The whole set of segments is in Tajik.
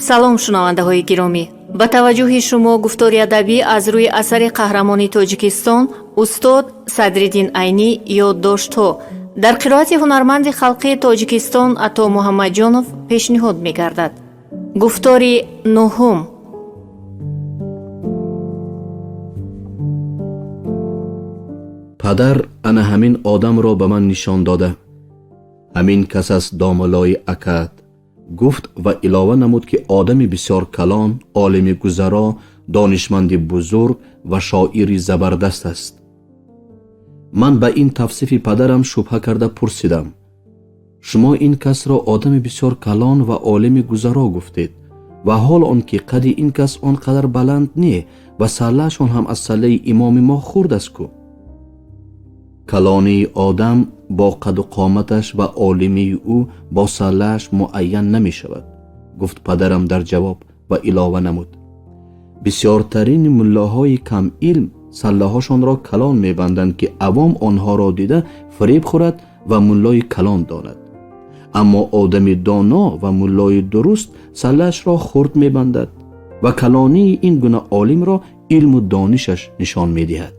Салом, шунавандаҳои гиромӣ! Ба таваҷҷӯҳи шумо гуфтори адабӣ аз рӯи асари қаҳрамони Тоҷикистон устод Садриддин Айнӣ «Ёддоштҳо» дар қироати ҳунарманди халқии Тоҷикистон Ато Муҳаммадҷонов пешниҳод мегардад. Гуфтори нуҳум. Падар ана ҳамин одамро ба ман нишон дода: «Ҳамин кас аст, домуллои акат», гуфт ва илова намуд, ки одами бисёр калон, олими гузаро, донишманди бузург ва шоири забардаст аст. Ман ба ин тавсифи падарам шубҳа карда пурсидам: «Шумо ин касро одами бисёр калон ва олими гузаро гуфтед ва ҳол он ки қади ин кас он қадар баланд не ва саллаашон ҳам аз саллаи имоми мо хурд аст ку?» «Калонии одам бо қаду қоматаш ва олимии ӯ бо саллааш муайян намешавад», гуфт падарам дар ҷавоб ва илова намуд: «Бисёртарини муллоҳои камилм саллаҳошонро калон мебанданд, ки авом онҳоро дида фиреб хӯрад ва муллои калон донад. Аммо одами доно ва муллои дуруст саллаашро хурд мебандад ва калонии ин гуна олимро илму донишаш нишон медиҳад».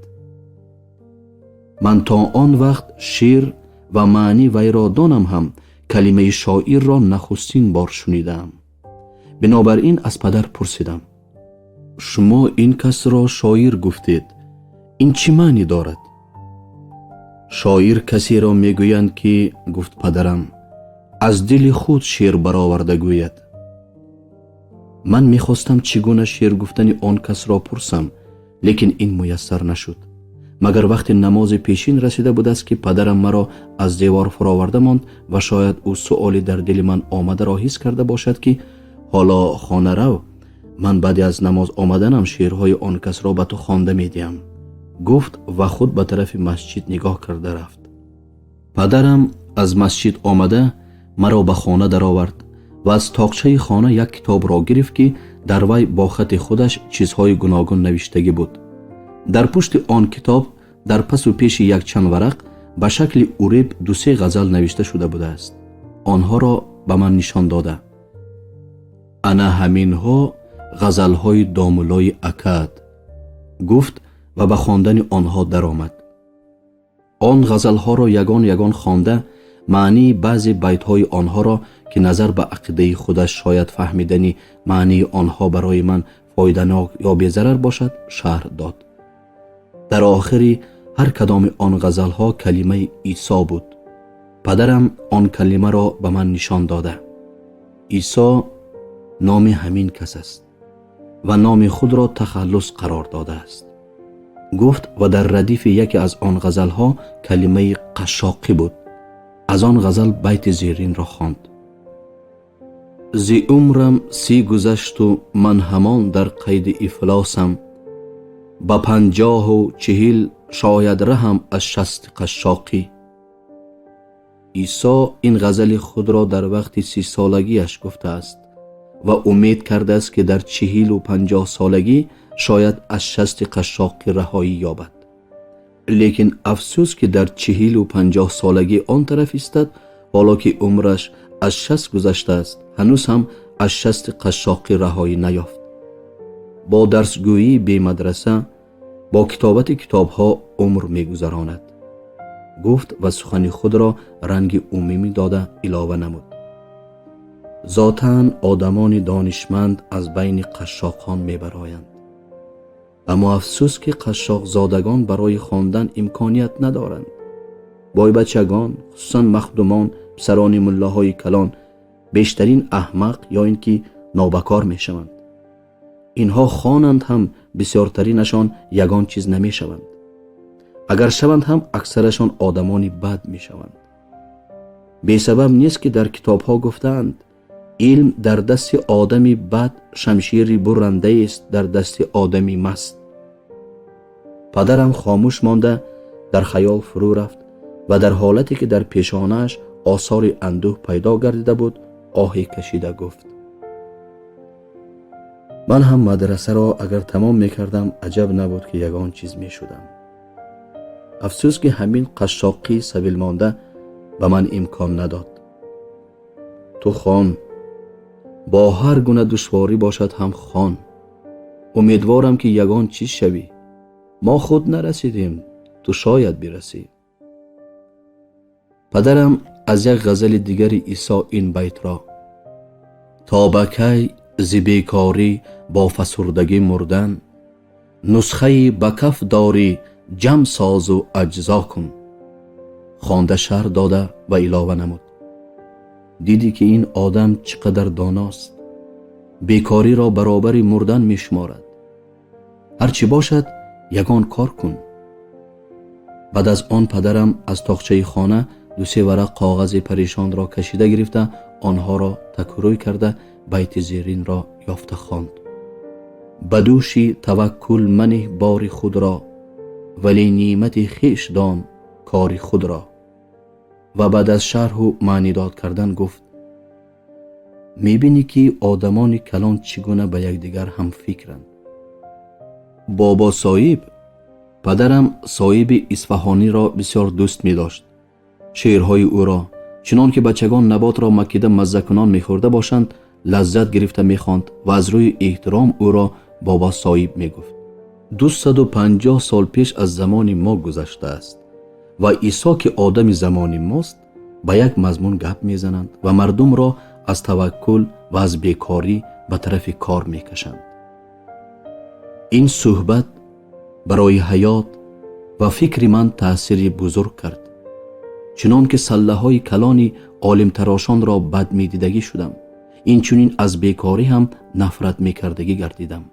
Ман то он вақт шеър ва маъни вайро донам ҳам, калимаи шоирро нахустин бор шунидаам. Бинобар ин аз падар пурсидам: «Шумо ин касро шоир гуфтед, ин чӣ маънӣ дорад?» «Шоир касеро мегӯянд ки, гуфт падарам, аз дили худ шеър бароварда гӯяд». Ман мехостам чӣ гуна шеър гуфтани он касро пурсам, лекин ин муяссар нашуд. Магар вақти намози пешин расида будааст, ки падарам маро аз девор фуроварда монд ва шояд ӯ суоле дар дили ман омадаро ҳис карда бошад, ки «Ҳоло хона рав, ман баъди аз намоз омаданам шеърҳои он касро ба ту хонда медиҳам», гуфт ва худ ба тарафи масҷид нигоҳ карда рафт. Падарам аз масҷид омада маро ба хона даровард ва аз тоқчаи хона як китобро гирифт, ки дар вай бо хати худаш чизҳои гуногун навиштагӣ буд. Дар пушти он китоб, дар пасу пеши якчанд варақ ба шакли уреб дусе ғазал навишта шуда будааст. Онҳоро ба ман нишон дода: «Ана ҳаминҳо ғазалҳои домуллои акад», гуфт ва ба хондани онҳо даромад. Он ғазалҳоро ягон ягон хонда, маънии баъзе байтҳои онҳоро, ки назар ба ақидаи худаш шояд фаҳмидани маънии онҳо барои ман фоиданок ё безарар бошад, шарҳ дод. Дар охири ҳар кадоми он ғазалҳо калимаи Исо буд. Падарам он калимаро ба ман нишон дода: «Исо номи ҳамин кас аст ва номи худро тахаллус қарор додааст», гуфт ва дар радифи яке аз он ғазалҳо калимаи қашшоқӣ буд. Аз он ғазал байти зеринро хонд: «Зи умрам 30 гузашту ман ҳамон дар қайди ифлосам, ба 50-у 40 шояд раҳам аз шасти қашшоқӣ». Исо ин ғазали худро дар вақти 30-солагиаш гуфтааст ва умед кардааст, ки дар 40-у 50-солагӣ шояд аз шасти қашшоқӣ раҳоӣ ёбад. Лекин афсӯс, ки дар 40-у 50-солагӣ он тараф истад, ҳоло ки умраш аз 60 гузаштааст, ҳанӯз ҳам аз шасти қашшоқӣ раҳоӣ наёфт. Бо дарсгӯии бемадраса, бо китобати китобҳо умр мегузаронад, гуфт ва сухани худро ранги умумӣ дода илова намуд: «Зотан одамони донишманд аз байни қашшоқон мебароянд. Аммо афсӯс, ки қашшоқзодагон барои хондан имконият надоранд. Бойбачагон, хусусан махдумон, писарони муллоҳои калон бештарин аҳмақ ё ин ки нобакор мешаванд. Инҳо хонанд ҳам, бисёртаринашон ягон чиз намешаванд. Агар шаванд ҳам, аксарашон одамони бад мешаванд. Бесабаб нест, ки дар китобҳо гуфтаанд: илм дар дасти одами бад шамшири буррандаест дар дасти одами маст». Падарам хомӯш монда дар хаёл фурӯ рафт ва дар ҳолате ки дар пешонааш осори андӯҳ пайдо гардида буд, оҳе кашида гуфт: «Ман ҳам мадрасаро агар тамом мекардам, аҷаб набуд, ки ягон чиз мешудам. Афсӯс, ки ҳамин қашшоқии сабилмонда ба ман имкон надод. Ту хон, Бо ҳар гуна душворӣ бошад ҳам хон. Умедворам, ки ягон чиз шавӣ. Мо худ нарасидем, ту шояд бирасӣ. Падарам аз як ғазали дигари Исо ин байтро: «То ба кай зи бекорӣ бо фасурдагӣ мурдан, нусхае ба каф дорӣ, ҷамъ созу аҷзо кун», хонда шарҳ дода ва илова намуд: «Дидӣ, ки ин одам чӣ қадар доност? Бекориро баробари мурдан мешуморад. Ҳар чӣ бошад, ягон кор кун». Баъд аз он падарам аз тоқчаи хона ду-се варақ коғази парешонро кашида гирифта, онҳоро такрӯй карда, байти зеринро ёфта хонд: «Ба дӯши таваккул манеҳ бори худро, вале неъмати хеш дон кори худро». Ва баъд аз шарҳу маънидод кардан гуфт: «Мебинӣ, ки одамони калон чӣ гуна ба якдигар ҳамфикранд». Бобо Соиб. Падарам Соиби Исфаҳониро бисёр дӯст медошт. Шеърҳои ӯро, чунон ки бачагон наботро макида маззакунон мехӯрда бошанд, лаззат гирифта мехонд ва аз рӯи эҳтиром ӯро Бобо Соиб мегуфт. 250 сол пеш аз замони мо гузаштааст ва Исо, ки одами замони мост, ба як мазмун гап мезананд ва мардумро аз таваккул ва аз бекорӣ ба тарафи кор мекашанд. Ин суҳбат барои ҳаёт ва фикри ман таъсири бузург кард. Чунон ки саллаҳои калони олимтарошонро бад медидагӣ шудам, инчунин аз бекорӣ ҳам нафрат мекардагӣ гардидам.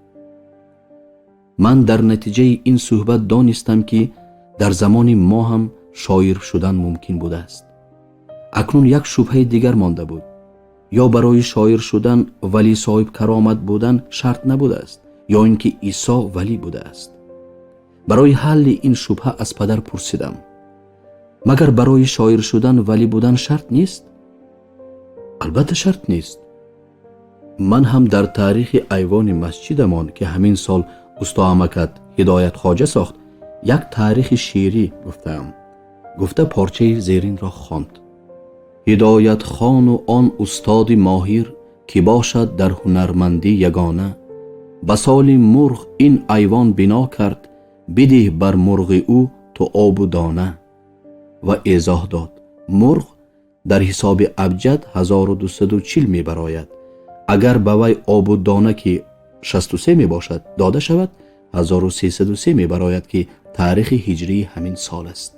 Ман дар натиҷаи ин суҳбат донистам, ки дар замони мо ҳам шоир шудан мумкин будааст. Акнун як шубҳаи дигар монда буд: ё барои шоир шудан валӣ соҳибкаромат будан шарт набудааст, ё ин ки Исо валӣ будааст. Барои ҳалли ин шубҳа аз падар пурсидам: «Магар барои шоир шудан валӣ будан шарт нест?» «Албатта, шарт нест. Ман ҳам дар таърихи айвони масҷидамон, ки ҳамин сол устоамакат Ҳидоят Хоҷа сохт, як таърихи шеърӣ гуфтаам», гуфта, порчаи зеринро хонд: «Ҳидоятхону он устоди моҳир, ки бошад дар ҳунармандӣ ягона, ба соли мурғ ин айвон бино кард, бидиҳ бар мурғи ӯ ту обу дона». Ва эзоҳ дод: мурғ дар ҳисоби абҷад 1240 мебарояд. Агар ба вай обу дона, ки 63 мебошад, дода шавад, 1303 мебарояд, ки таърихи ҳиҷрии ҳамин сол аст.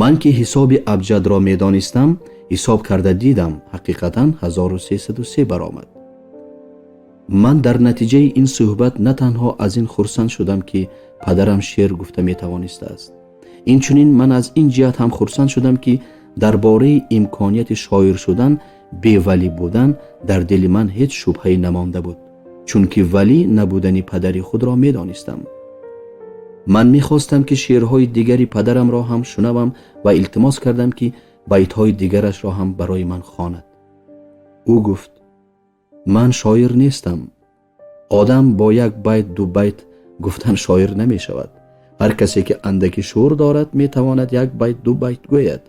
Ман, ки ҳисоби абҷадро медонистам, ҳисоб карда дидам, ҳақиқатан 1303 баромад. Ман дар натиҷаи ин суҳбат на танҳо аз ин хурсанд шудам, ки падарам шеър гуфта метавонистааст, инчунин ман аз ин ҷиҳат ҳам хурсанд шудам, ки дар бораи имконияти шоир шудан бевалӣ будан дар дили ман ҳеҷ шубҳае намонда буд, чунки валӣ набудани падари худро медонистам. Ман мехостам, ки шеърҳои дигари падарамро ҳам шунавам ва илтимос кардам, ки байтҳои дигарашро ҳам барои ман хонад. Ӯ гуфт: «Ман шоир нестам. Одам бо як байт, ду байт гуфтан шоир намешавад. Ҳар касе ки андаки шуур дорад, метавонад як байт, ду байт гӯяд.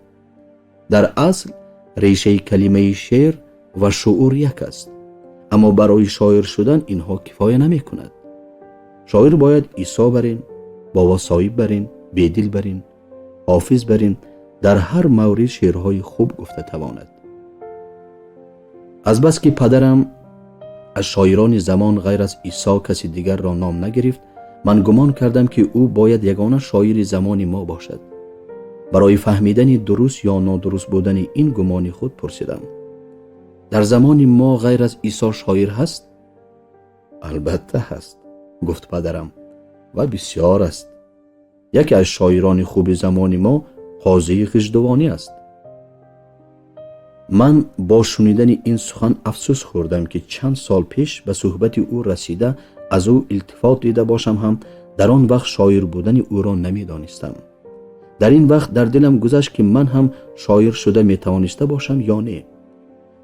Дар асл решаи калимаи шеър ва шуур як аст, аммо барои шоир шудан инҳо кифоя намекунад. Шоир бояд Исо барин, Бобо Соиб барин, Бедил барин, Ҳофиз барин дар ҳар маврид шеърҳои хуб гуфта тавонад». Азбаски падарам аз шоирони замон ғайр аз Исо каси дигарро ном нагирифт, ман гумон кардам, ки ӯ бояд ягона шоири замони мо бошад. Барои фаҳмидани дуруст ё нодуруст будани ин гумони худ пурсидам: «Дар замони мо ғайр аз Исо шоир ҳаст?» «Албатта, ҳаст», гуфт падарам, «ва бисьёр аст. Яке аз шоирони хуби замони мо Қозии Ғиждувонӣ аст». Ман бо шунидани ин сухан афсӯс хӯрдам, ки чанд сол пеш ба суҳбати ӯ расида, аз ӯ илтифот дида бошам ҳам, дар он вақт шоир будани ӯро намедонистам. Дар ин вақт дар дилам гузашт, ки ман ҳам шоир шуда метавониста бошам ё не.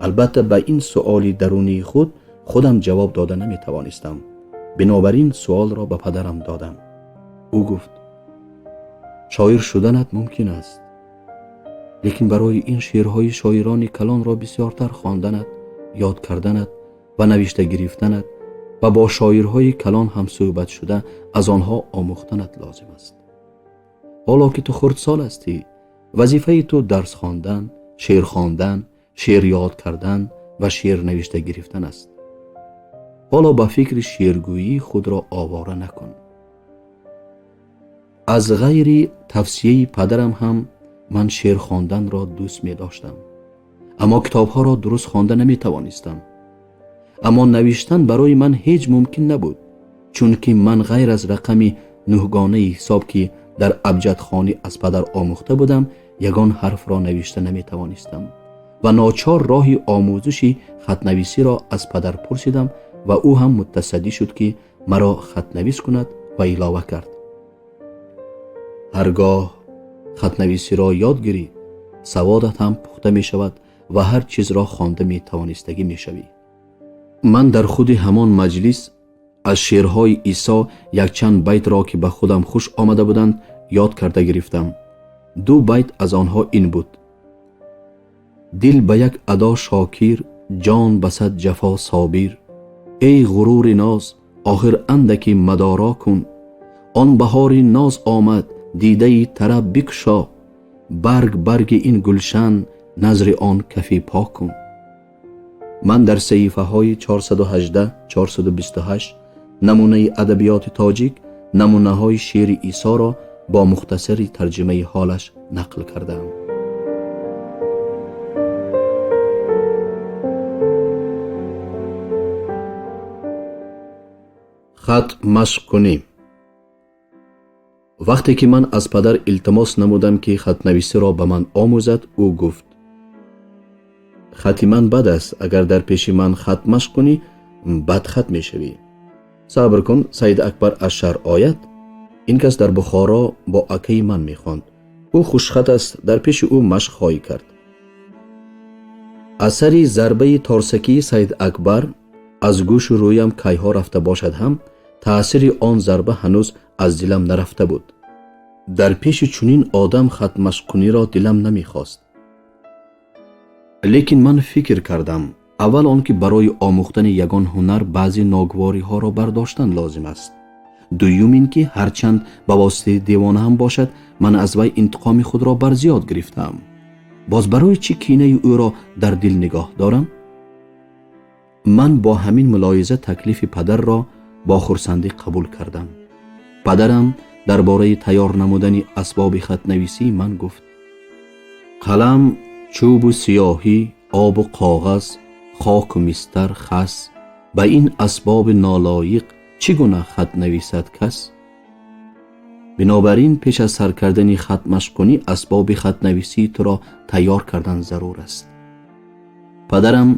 Албатта, ба ин суоли дарунии худ худам ҷавоб дода наметавонистам. Бинобар ин суолро ба падарам додам. Ӯ гуфт: «Шоир шуданат мумкин аст, лекин барои ин шеърҳои шоирони калонро бисёртар хонданат Ёд карданат ва навишта гирифтанат ва бо шоирҳои калон ҳамсӯҳбат шуда аз онҳо омӯхтанат лозим аст. Ҳоло ки ту хурдсол ҳастӣ, вазифаи ту дарс хондан, шеър хондан, шеър ёд кардан ва шеър навишта гирифтан аст. Ҳоло ба фикри шеъргӯӣ худро овора накун. Аз ғайри тавсияи падарам ҳам ман шеър хонданро дӯст медоштам, аммо китобҳоро дуруст хонда наметавонистам. Аммо навиштан барои ман ҳеҷ мумкин набуд, чунки ман ғайр аз рақами нӯҳгонаи ҳисоб, ки дар абҷадхонӣ аз падар омӯхта будам, ягон ҳарфро навишта наметавонистам ва ночор роҳи омӯзиши хатнависиро аз падар пурсидам ва ӯ ҳам мутасаддӣ шуд, ки маро хатнавис кунад ва илова кард: ҳаргоҳ хатнависиро ёд гирӣ, саводат ҳам пухта мешавад ва ҳар чизро хонда метавонистагӣ мешавӣ. Ман дар худи ҳамон маҷлис аз шеърҳои Исо якчанд байтро, ки ба худам хуш омада буданд, ёд карда гирифтам. Ду байт аз онҳо ин буд: дил ба як адо шокир, ҷон ба сад ҷафо собир. Эй ғурури ноз, охир андаки мадоро кун. Он баҳори ноз омад, дидаи тараб бикушо. Барг барги ин гулшан, назри он кафи пок кун. Ман дар саҳифаҳои 418, 428 намунаи адабиёти тоҷик намунаҳои шеъри Исоро бо мухтасари тарҷумаи ҳолаш нақл кардаам. Хат машқ кунӣ. Вақте ки ман аз падар илтимос намудам, ки хатнависиро ба ман омӯзад, ӯ гуфт: хати ман бад аст, агар дар пеши ман хат машқ кунӣ, бадхат мешавӣ. Сабр кун, Саид Акбар аз шаҳр ояд. Ин кас дар Бухоро бо акаи ман мехонд. Ӯ хушхат аст, дар пеши ӯ машқ хоҳӣ кард. Асари зарбаи торсакии Саид Акбар аз гӯшу рӯям кайҳо рафта бошад ҳам, таъсири он зарба ҳанӯз аз дилам нарафта буд. Дар пеши чунин одам хатмашқкуниро дилам намехост. Лекин ман фикр кардам, аввал он ки барои омӯхтани ягон ҳунар баъзе ногувориҳоро бардоштан лозим аст. Дуюм ин ки ҳарчанд ба воситаи девона ҳам бошад, ман аз вай интиқоми худро бар зиёд гирифтаам. Боз барои чӣ кинаи ӯро дар дил нигоҳ дорам? Ман бо ҳамин мулоҳиза таклифи падарро бо хурсандӣ қабул кардам. Падарам дар бораи тайёр намудани асбоби хатнависӣ ман гуфт: қалам, чӯбу сиёҳӣ, обу коғаз, хоку мистар, хас, ба ин асбоби нолоиқ чӣ гуна хат нависад кас? Бинобар ин пеш аз сар кардани хатмашқкунӣ асбоби хатнависии туро тайёр кардан зарур аст. Падарам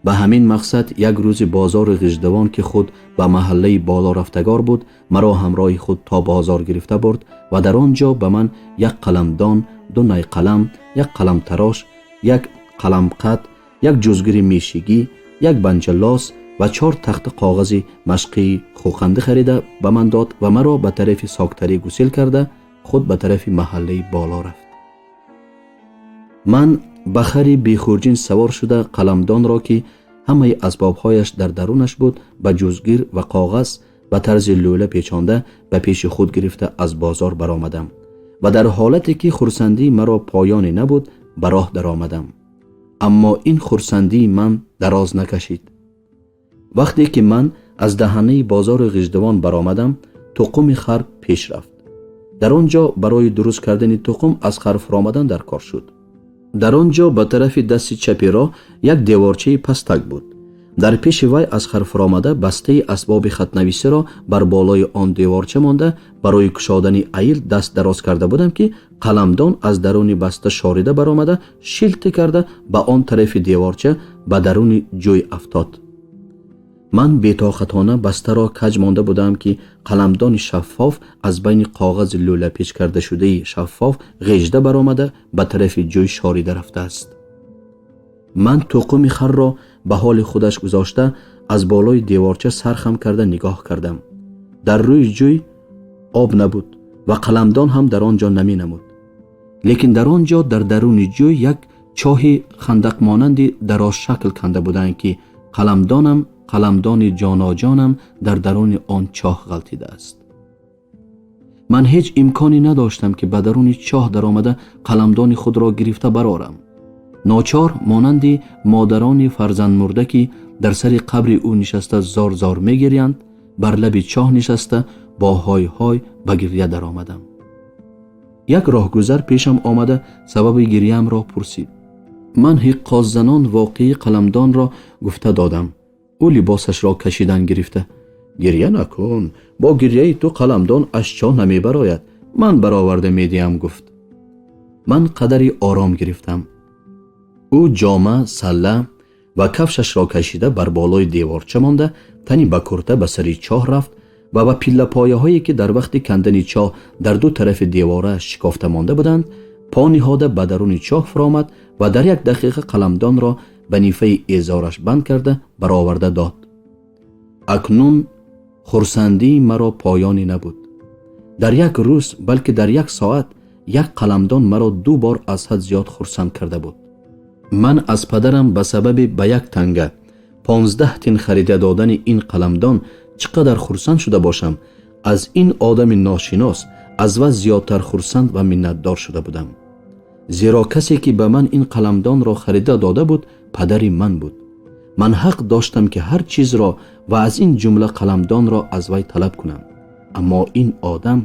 ба ҳамин мақсад як рӯзи бозори Ғиждавон, ки худ ба маҳаллаи боло рафтагор буд, маро ҳамроҳи худ то бозор гирифта бурд ва дар он ҷо ба ман як қаламдон, ду найқалам, як қаламтарош, як қаламқат, як ҷузгири мешигӣ, як банҷалос ва 4 тахта коғази машқии хӯқандӣ харида ба ман дод ва маро ба тарафи соктарӣ гусел карда худ ба тарафи маҳаллаи боло рафт. Ман ба хари бехурҷин савор шуда қаламдонро, ки ҳамаи асбобҳояш дар дарунаш буд, ба ҷузгир ва коғаз ба тарзи лӯла печонда ба пеши худ гирифта аз бозор баромадам ва дар ҳолате ки хурсандии маро поёне набуд, ба роҳ даромадам. Аммо ин хурсандии ман дароз накашид. Вақте ки ман аз даҳанаи бозори Ғиждавон баромадам, туқуми хар пеш рафт. Дар он ҷо барои дуруст кардани туқум аз хар фуромадан дар кор шуд. Дар он ҷо ба тарафи дасти чапи роҳ як деворчаи пастак буд. Дар пеши вай аз хар фуромада бастаи асбоби хатнависиро бар болои он деворча монда барои кушодани аил даст дароз карда будам, ки қаламдон аз даруни баста шорида баромада шилте карда ба он тарафи деворча ба даруни ҷӯй афтод. Ман бетоқатона бастаро каҷ монда будам, ки қаламдони шаффоф аз байни коғази лӯла печ кардашудаи шаффоф ғежда баромада ба тарафи ҷӯй шорида рафтааст. Ман туқуми харро ба ҳоли худаш гузошта аз болои деворча сархам карда нигоҳ кардам. Дар рӯи ҷӯй об набуд ва қаламдон ҳам дар он ҷо наменамуд. Лекин дар он ҷо дар даруни ҷӯй як Чоҳи хандақмонанди дарозшакл канда буданд, ки қаламдонам, қаламдони ҷоноҷонам дар даруни он чоҳ ғалтидааст. Ман ҳеҷ имконе надоштам, ки ба даруни чоҳ даромада қаламдони худро гирифта барорам. Ночор монанди модарони фарзандмурда, ки дар сари қабри ӯ нишаста зор-зор мегирянд, бар лаби чоҳ нишаста бо ҳой-ҳой ба гиря даромадам. Як роҳгузар пешам омада сабаби гиряамро пурсид. Ман ҳиққоззанон воқеаи қаламдонро гуфта додам. Ӯ либосашро кашидан гирифта: «Гиря накун, бо гиряи ту қаламдон аз чоҳ намебарояд, ман бароварда медиҳам», гуфт. Ман қадари ором гирифтам. Ӯ ҷома, салла ва кафшашро кашида бар болои деворча монда, тани ба курта ба сари чоҳ рафт ва ба пиллапояҳое, ки дар вақти кандани чоҳ дар ду тарафи деворааш шикофта монда буданд, по ниҳода ба даруни чоҳ фуромад ва дар як дақиқа қаламдонро ба нифаи эзораш банд карда бароварда дод. Акнун хурсандии маро поёне набуд. Дар як рӯз, балки дар як соат, як қаламдон маро ду бор аз ҳад зиёд хурсанд карда буд. Ман аз падарам ба сабаби ба як танга 15 тин харида додани ин қаламдон чӣ қадар хурсанд шуда бошам, аз ин одами ношинос аз вай зиёдтар хурсанд ва миннатдор шуда будам, зеро касе, ки ба ман ин қаламдонро харида дода буд, падари ман буд. Ман ҳақ доштам, ки ҳар чизро ва аз ин ҷумла қаламдонро аз вай талаб кунам. Аммо ин одам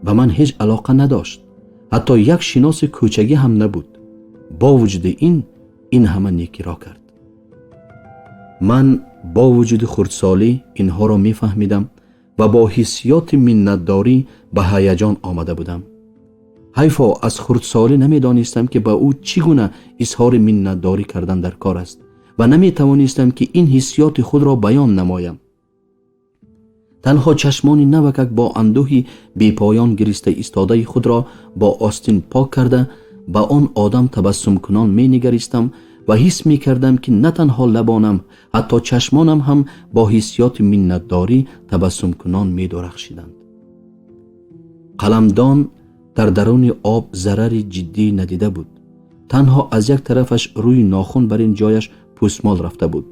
ба ман ҳеҷ алоқа надошт, ҳатто як шиноси кӯчагӣ ҳам набуд. Бо вуҷуди ин, ин ҳама некиро кард. Ман бо вуҷуди хурдсолӣ инҳоро мефаҳмидам ва бо ҳиссиёти миннатдорӣ ба ҳаяҷон омада будам. Ҳайфо, аз хурдсолӣ намедонистам, ки ба ӯ чӣ гуна изҳори миннатдорӣ кардан дар кор аст, ва наметавонистам, ки ин ҳиссиёти худро баён намоям. Танҳо чашмони навакак бо андӯҳи бепоён гириста истодаи худро бо остин пок карда, ба он одам табассумкунон менигаристам ва ҳис мекардам, ки на танҳо лабонам, ҳатто чашмонам ҳам бо ҳиссиёти миннатдорӣ табассумкунон медурахшиданд. Қаламдон дар даруни об зарари ҷиддӣ надида буд. Танҳо аз як тарафаш рӯи нохун бар ин ҷояш пӯсмол рафта буд,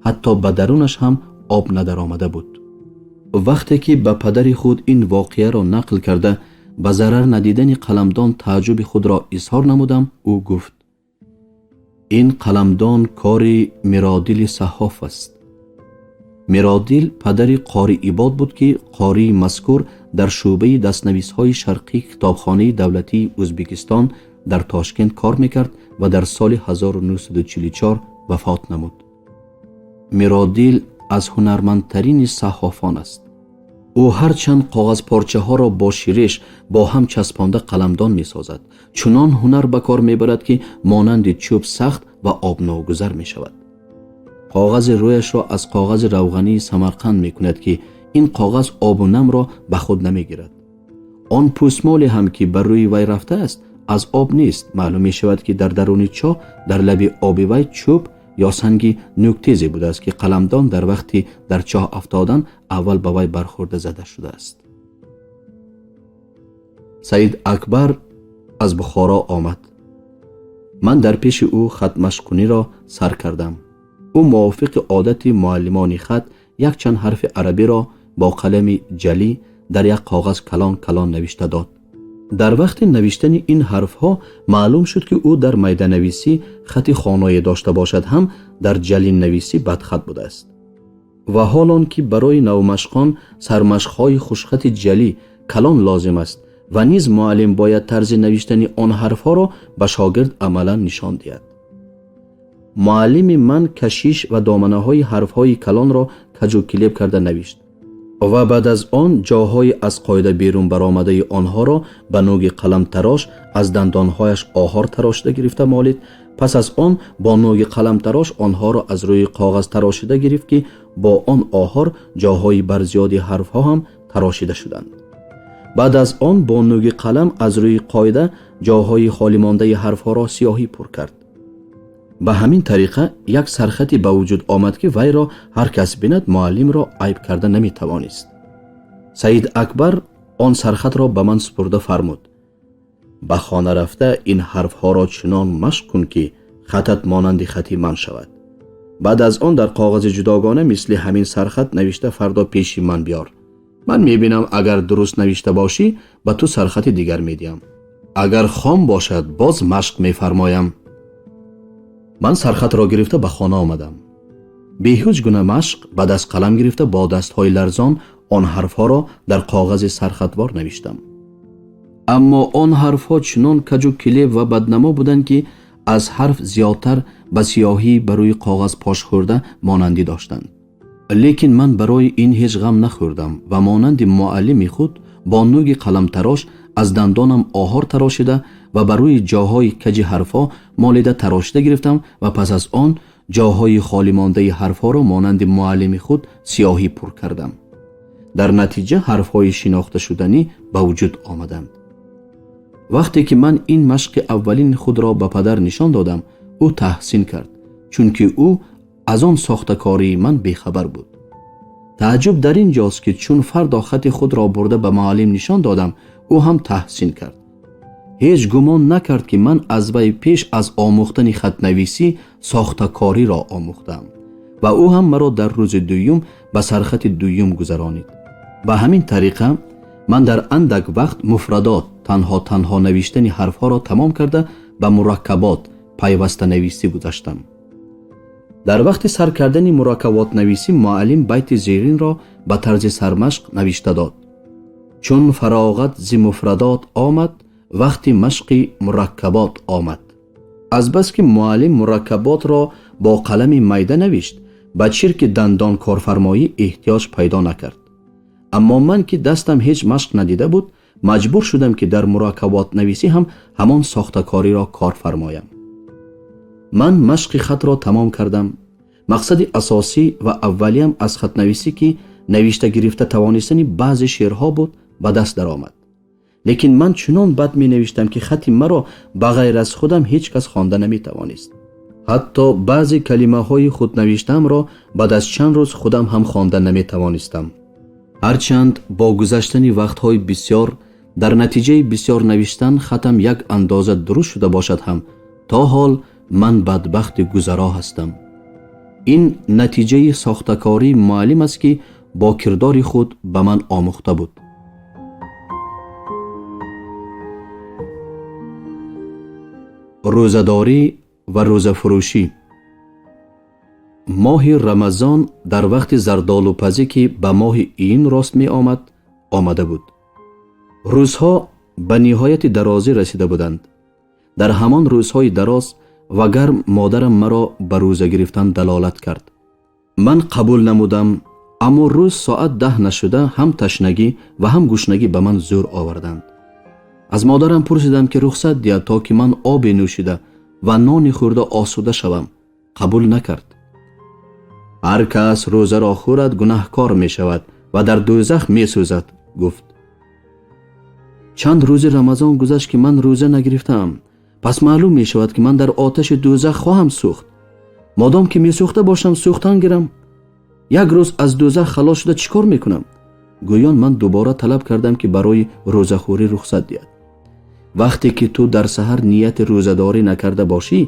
ҳатто ба дарунаш ҳам об надаромада буд. Вақте ки ба падари худ ин воқеаро нақл карда, ба зарар надидани қаламдон тааҷҷуби худро изҳор намудам, ӯ гуфт: «Ин қаламдон кори Миродили саҳҳоф аст». Миродил падари Қори Ибод буд, ки қории мазкур дар шӯъбаи дастнависҳои шарқии китобхонаи давлатии Ӯзбекистон дар Тошкент кор мекард ва дар соли 1944 вафот намуд. Миродил аз ҳунармандтарини саҳҳофон аст. Ӯ ҳарчанд коғазпорчаҳоро бо ширеш бо ҳам часпонда қаламдон месозад, чунон ҳунар ба кор мебарад, ки монанди чӯб сахт ва обногузар мешавад. Коғази рӯяшро аз коғази равғании Самарқанд мекунад, ки ин коғаз обу намро ба худ намегирад. Он пӯсмоле ҳам, ки бар рӯи вай рафтааст, аз об нест. Маълум мешавад, ки дар даруни чоҳ дар лаби оби вай чӯб ё санги нӯктезе будааст, ки қаламдон дар вақти дар чоҳ афтодан аввал ба вай бархӯрда зада шудааст. Саид Акбар аз Бухоро омад. Ман дар пеши ӯ хатмашқкуниро сар кардам. Ӯ мувофиқи одати муаллимони хат якчанд ҳарфи арабиро бо қалами ҷалӣ дар як коғаз калон калон навишта дод. Дар вақти навиштани ин ҳарфҳо маълум шуд, ки ӯ дар майданависӣ хати хоное дошта бошад ҳам, дар ҷалиннависӣ бадхат будааст. Ва ҳол он ки барои навмашқон сармашқҳои хушхати ҷалӣ калон лозим аст ва низ муаллим бояд тарзи навиштани он ҳарфҳоро ба шогирд амалан нишон диҳад. Муаллими ман кашиш ва доманаҳои ҳарфҳои калонро каҷу килеб карда навишт ва баъд аз он ҷоҳои аз қоида берун баромадаи онҳоро ба нӯги қаламтарош аз дандонҳояш оҳор тарошида гирифта молид. Пас аз он бо нӯги қаламтарош онҳоро аз рӯи коғаз тарошида гирифт, ки бо он оҳор ҷоҳои барзиёди ҳарфҳо ҳам тарошида шуданд. Баъд аз он бо нӯги қалам аз рӯи қоида ҷоҳои холимондаи ҳарфҳоро сиёҳӣ пур кард. Ба ҳамин тариқа як сархате ба вуҷуд омад, ки вайро ҳар кас бинад, муаллимро айб карда наметавонист. Саид Акбар он сархатро ба ман супурда фармуд: Ба хона рафта ин ҳарфҳоро чунон машқ кун, ки хатат монанди хати ман шавад. Баъд аз он дар коғази ҷудогона мисли ҳамин сархат навишта фардо пеши ман биёр. Ман мебинам, агар дуруст навишта бошӣ, ба ту сархати дигар медиҳам. Агар хом бошад, боз машқ мефармоям. Ман сархатро гирифта ба хона омадам. Бе ҳеҷ гуна машқ ба даст қалам гирифта бо дастҳои ларзон он ҳарфҳоро дар коғази сархатвор навиштам. Аммо он ҳарфҳо чунон каҷу килеб ва баднамо буданд, ки аз ҳарф зиёдтар ба сиёҳӣ ба рӯи коғаз пош хӯрда монандӣ доштанд. Лекин ман барои ин ҳеҷ ғам нахӯрдам ва монанди муаллими худ бо нӯги қаламтарош аз дандонам оҳор тарошида ва ба рӯи ҷоҳои каҷи ҳарфҳо молида тарошида гирифтам ва пас аз он ҷоҳои холимондаи ҳарфҳоро монанди муаллими худ сиёҳӣ пур кардам. Дар натиҷа ҳарфҳои шинохташуданӣ ба вуҷуд омаданд. Вақте ки ман ин машқи аввалини худро ба падар нишон додам, ӯ таҳсин кард, чунки ӯ аз он сохтакории ман бехабар буд. Тааҷҷуб дар ин ҷост, ки чун фардо хати худро бурда ба муаллим нишон додам, ӯ ҳам таҳсин кард. Ҳеҷ гумон накард, ки ман аз вай пеш аз омӯхтани хатнависӣ сохтакориро омӯхтаам ва ӯ ҳам маро дар рӯзи дуюм ба сархати дуюм гузаронид. Ба ҳамин тариқа ман дар андак вақт муфрадот, танҳо танҳо навиштани ҳарфҳоро тамом карда ба мураккабот, пайвастанависӣ гузаштам. Дар вақти сар кардани мураккаботнависӣ муаллим байти зеринро ба тарзи сармашқ навишта дод. Чун фароғат зи муфрадот омад, вақти машқи мураккабот омад. Азбаски муаллим мураккаботро бо қалами майда навишт, ба чирки дандон корфармоӣ эҳтиёҷ пайдо накард. Аммо ман, ки дастам ҳеҷ машқ надида буд, маҷбур шудам, ки дар мураккаботнависӣ ҳам ҳамон сохтакориро кор фармоям. Ман машқи хатро тамом кардам. Мақсади асосӣ ва аввалиям аз хатнависӣ, ки навишта гирифта тавонистани баъзе шеърҳо буд, ба даст даромад. Лекин ман чунон бад менавиштам, ки хати маро ба ғайр аз худам ҳеҷ кас хонда наметавонист. Ҳатто баъзе калимаҳои худнавиштаамро баъд аз чанд рӯз худам ҳам хонда наметавонистам. Ҳарчанд бо гузаштани вақтҳои бисёр дар натиҷаи бисёр навиштан хатам як андоза дуруст шуда бошад ҳам, то ҳол ман бадбахти гузаро ҳастам. Ин натиҷаи сохтакории муаллим аст, ки бо кирдори худ ба ман омӯхта буд. Рӯзадорӣ ва рӯзафурӯшӣ. Моҳи Рамазон дар вақти зардолупазӣ, ки ба моҳи июн рост меомад, омада буд. Рӯзҳо ба ниҳояти дарозӣ расида буданд. Дар ҳамон рӯзҳои дароз ва гарм модарам маро ба рӯза гирифтан далолат кард. Ман қабул намудам, аммо рӯз соат 10 нашуда ҳам ташнагӣ ва ҳам гушнагӣ ба ман зӯр оварданд. Аз модарам пурсидам, ки рухсат диҳад, то ки ман обе нӯшида ва нони хӯрда осуда шавам. Қабул накард. Ҳар кас рӯзаро хӯрад, гунаҳкор мешавад ва дар дӯзах месӯзад, гуфт. Чанд рӯзи Рамазон гузашт, ки ман рӯза нагирифтаам. Пас маълум мешавад, ки ман дар оташи дӯзах хоҳам сӯхт. Модом ки месӯхта бошам, сӯхтан гирам. Як рӯз аз дӯзах халос шуда чӣ кор мекунам? Гӯён ман дубора талаб кардам, ки барои рӯзахӯрӣ рухсат диҳад. Вақте ки ту дар саҳар нияти рӯзадорӣ накарда бошӣ,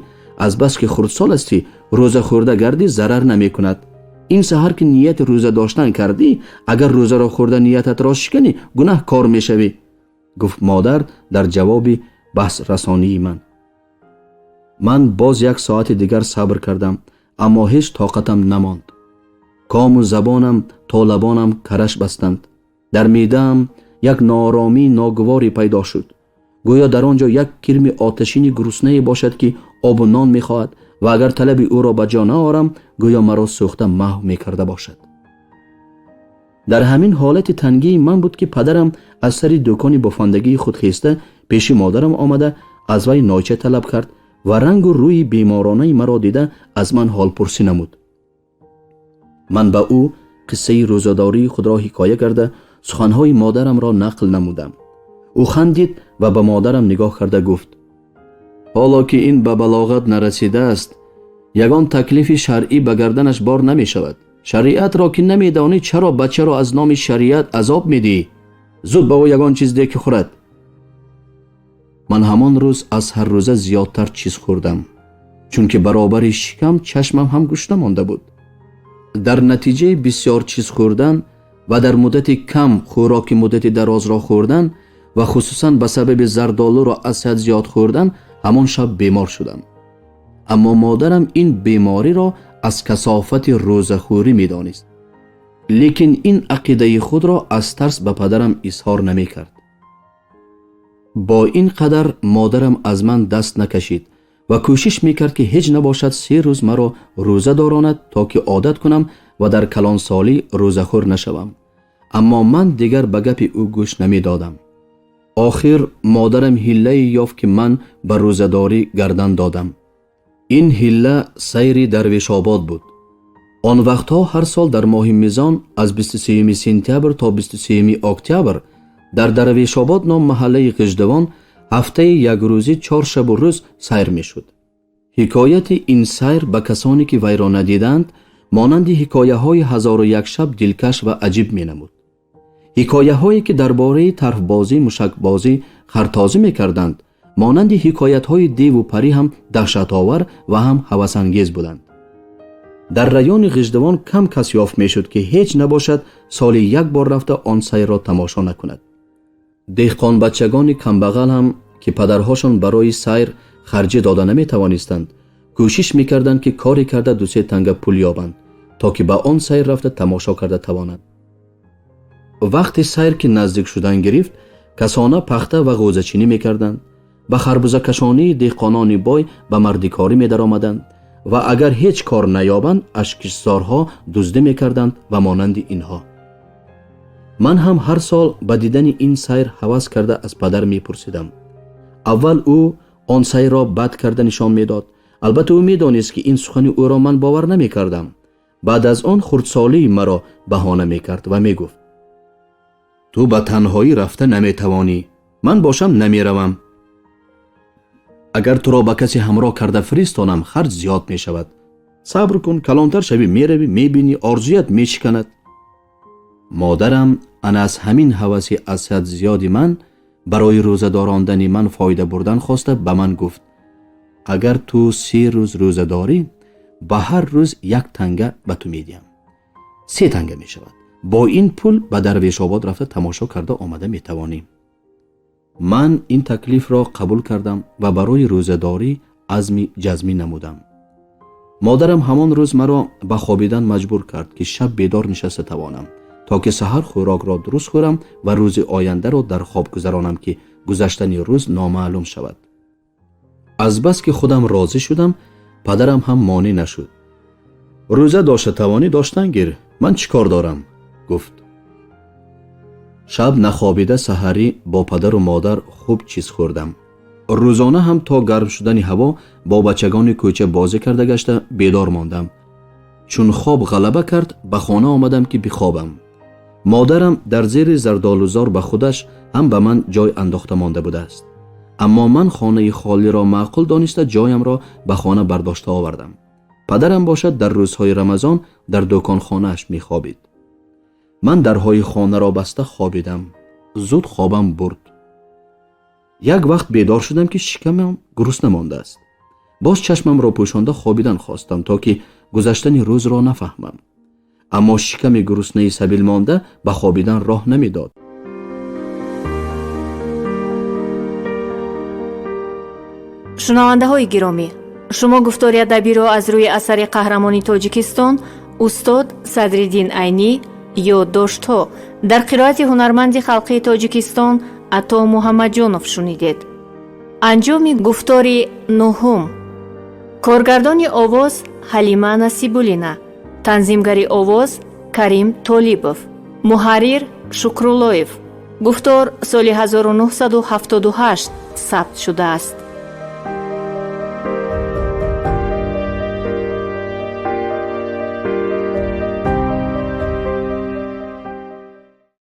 азбаски хурдсол ҳастӣ, рӯза хӯрда гардӣ зарар намекунад. Ин саҳар ки нияти рӯза доштан кардӣ, агар рӯзаро хӯрда ниятатро шиканӣ, гунаҳкор мешавӣ, гуфт модар дар ҷавоби баҳсрасонии ман. Ман боз як соати дигар сабр кардам, аммо ҳеҷ тоқатам намонд. Кому забонам то лабонам караш бастанд. Дар меъдаам як нооромии ногуворе пайдо шуд. Гӯё дар он ҷо як кирми оташини гуруснае бошад, ки обу нон мехоҳад ва агар талаби ӯро ба ҷо наорам, гӯё маро сӯхта маҳв мекарда бошад. Дар ҳамин ҳолати тангии ман буд, ки падарам аз сари дукони бофандагии худ хеста пеши модарам омада аз вай нойча талаб кард ва рангу рӯи беморонаи маро дида аз ман ҳолпурсӣ намуд. Ман ба ӯ қиссаи рӯзадории худро ҳикоя карда суханҳои модарамро нақл намудам. Ӯ хандид ва ба модарам нигоҳ карда гуфт: ҳоло ки ин ба балоғат нарасидааст, ягон таклифи шаръӣ ба гарданаш бор намешавад. Шариатро ки намедонӣ, чаро бачаро аз номи шариат азоб медиҳӣ? Зуд ба ӯ ягон чиз деҳ, ки хӯрад. Ман ҳамон рӯз аз ҳар рӯза зиёдтар чиз хӯрдам, чунки баробари шикам чашмам ҳам гушна монда буд. Дар натиҷаи бисёр чиз хӯрдан ва дар муддати кам хӯроки муддати дарозро хӯрдан ва хусусан ба сабаби зардолуро аз ҳад зиёд хӯрдан ҳамон шаб бемор шудам. Аммо модарам ин бемориро аз касофати рӯзахӯрӣ медонист. Лекин ин ақидаи худро аз тарс ба падарам изҳор намекард. Бо ин қадар модарам аз ман даст накашид ва кӯшиш мекард, ки ҳеҷ набошад 3 рӯз маро рӯза доронад, то ки одат кунам ва дар калонсолӣ рӯзахӯр нашавам. Аммо ман дигар ба гапи ӯ гӯш намедодам. Охир модарам ҳиллае ёфт, ки ман ба рӯзадорӣ гардан додам. Ин ҳилла сайри Дарвешобод буд. Он вақтҳо ҳар сол дар моҳи мизон аз 23 сентябр то 23 октябр дар Дарвешобод ном маҳаллаи Ғиждавон ҳафтаи якрӯзӣ 4 шабу рӯз сайр мешуд. Ҳикояти ин сайр ба касоне ки вайро надиданд, монанди ҳикояҳои 1001 шаб дилкаш ва аҷиб менамуд. Ҳикояҳое ки дар бораи тарфбозӣ, мушакбозӣ, хартозӣ мекарданд, монанди ҳикоятҳои деву парӣ ҳам даҳшатовар ва ҳам ҳавасангез буданд. Дар райони Ғиждавон кам кас ёфт мешуд, ки ҳеҷ набошад соли як бор рафта он сайрро тамошо накунад. Деҳқонбачагони камбағал ҳам, ки падарҳошон барои сайр харҷӣ дода наметавонистанд, кӯшиш мекарданд, ки коре карда 2-3 танга пул ёбанд, то ки ба он сайр рафта тамошо карда тавонанд. Вақти сайр ки наздик шудан гирифт, касона пахта ва ғӯзачинӣ мекарданд, ба харбузакашонии деҳқонони бой ба мардикорӣ медаромаданд ва агар ҳеҷ кор наёбанд, аз киштзорҳо дуздӣ мекарданд ва монанди инҳо. Ман ҳам ҳар сол ба дидани ин сайр ҳавас карда аз падар мепурсидам. Аввал ӯ он сайрро бад карда нишон медод. Албатта ӯ медонист, ки ин сухани ӯро ман бовар намекардам. Баъд аз он хурдсолии маро баҳона мекард ва мегуфт: ту ба танҳоӣ рафта наметавонӣ, ман бошам намеравам. Агар туро ба касе ҳамроҳ карда фиристонам, харҷ зиёд мешавад. Сабр кун, калонтар шавӣ, меравӣ, мебинӣ, орзуят мешиканад. Модарам ана аз ҳамин ҳаваси аз ҳад зиёди ман барои рӯзадорондани ман фоида бурдан хоста ба ман гуфт: агар ту 3 рӯз рӯза дорӣ, ба ҳар рӯз 1 танга ба ту медиҳам. 3 танга мешавад. Бо ин пул ба Дарвешобод рафта тамошо карда омада метавонӣ. Ман ин таклифро қабул кардам ва барои рӯзадорӣ азми ҷазмӣ намудам. Модарам ҳамон рӯз маро ба хобидан маҷбур кард, ки шаб бедор нишаста тавонам, то ки саҳар хӯрокро дуруст хӯрам ва рӯзи ояндаро дар хоб гузаронам, ки гузаштани рӯз номаълум шавад. Азбаски худам розӣ шудам, падарам ҳам монеъ нашуд. Рӯза дошта тавонӣ доштан гир, ман чӣ кор дорам? Гуфт. Шаб нахобида саҳарӣ бо падару модар хуб чиз хӯрдам. Рӯзона ҳам то гарм шудани ҳаво бо бачагони кӯча бозӣ карда гашта бедор мондам. Чун хоб ғалаба кард, ба хона омадам, ки бихобам. Модарам дар зери зардолузор ба худаш ҳам ба ман ҷой андохта монда будааст. Аммо ман хонаи холиро маъқул дониста ҷоямро ба хона бардошта овардам. Падарам бошад дар рӯзҳои Рамазон дар дӯконхонааш мехобид. Ман дарҳои хонаро баста хобидам. Зуд хобам бурд. Як вақт бедор шудам, ки шикамам гурусна мондааст. Боз чашмамро пӯшонда хобидан хостам, то ки гузаштани рӯзро нафаҳмам. Аммо шиками гуруснаи сабил монда ба хобидан роҳ намедод. Шунавандаҳои гиромӣ, шумо гуфтори адабиро аз рӯи асари қаҳрамони Тоҷикистон устод Садриддин Айнӣ ёддоштҳо дар қироати ҳунарманди халқии Тоҷикистон Ато Муҳаммадҷонов шунидед. Анҷоми гуфтори нуҳум. Коргардони овоз Ҳалима Насибуллина, танзимгари овоз Карим Толибов, муҳаррир Шукруллоев. Гуфтор соли 1978 сабт шудааст.